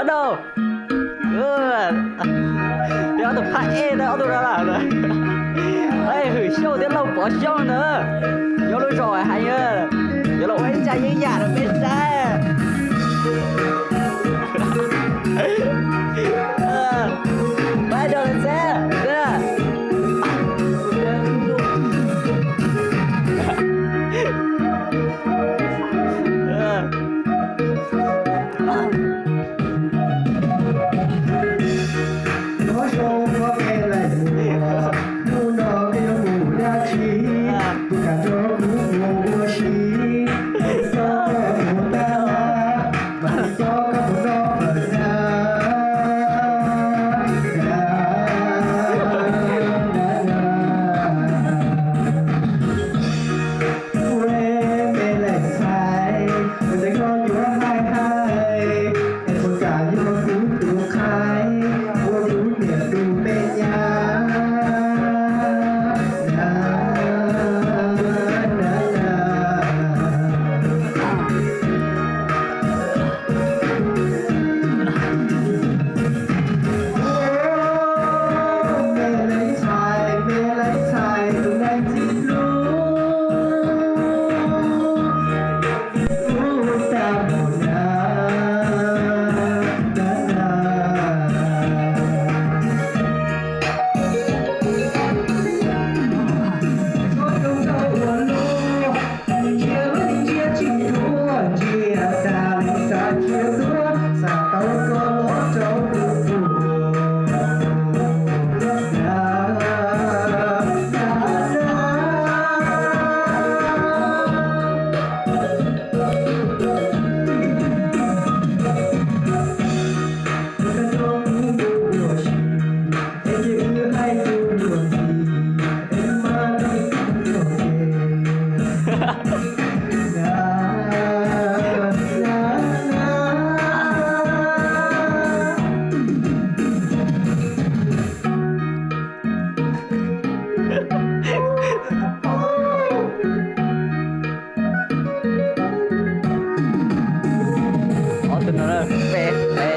Rau, peb ob tug phab ej na, ob tug no lawm. Hwm Xyooj thiab Lauj Pov Xyooj ntawd, nyob lub zos hais, yuav los ua ib zaj yeeb yam rau peb saib. Pab rau lawv saib. Nyob zoo me leej muam, hnub no koj yuav mus dab tsi? Tus kam nrog kuv mus ua si, coj koj mus tab laj, mas coj koj mus noj fawm na. Ua me leej ntxhais, ntawm koj yuav hais hais, es puas kam yog kuv tus qhaib, ua kuv niam tus me nyab na, na, na. Me leej ntxhais, me leej ntxhais tus neeg txim hlub, hlub tag npaum na, na, na. Txhua tus tau ua luaj, ntsia lub ntsia tsis dua, ntsia tag li xav tsis tuaj, xav tau koj los rau kuv tus na, na, na. Ob tug no pem pem.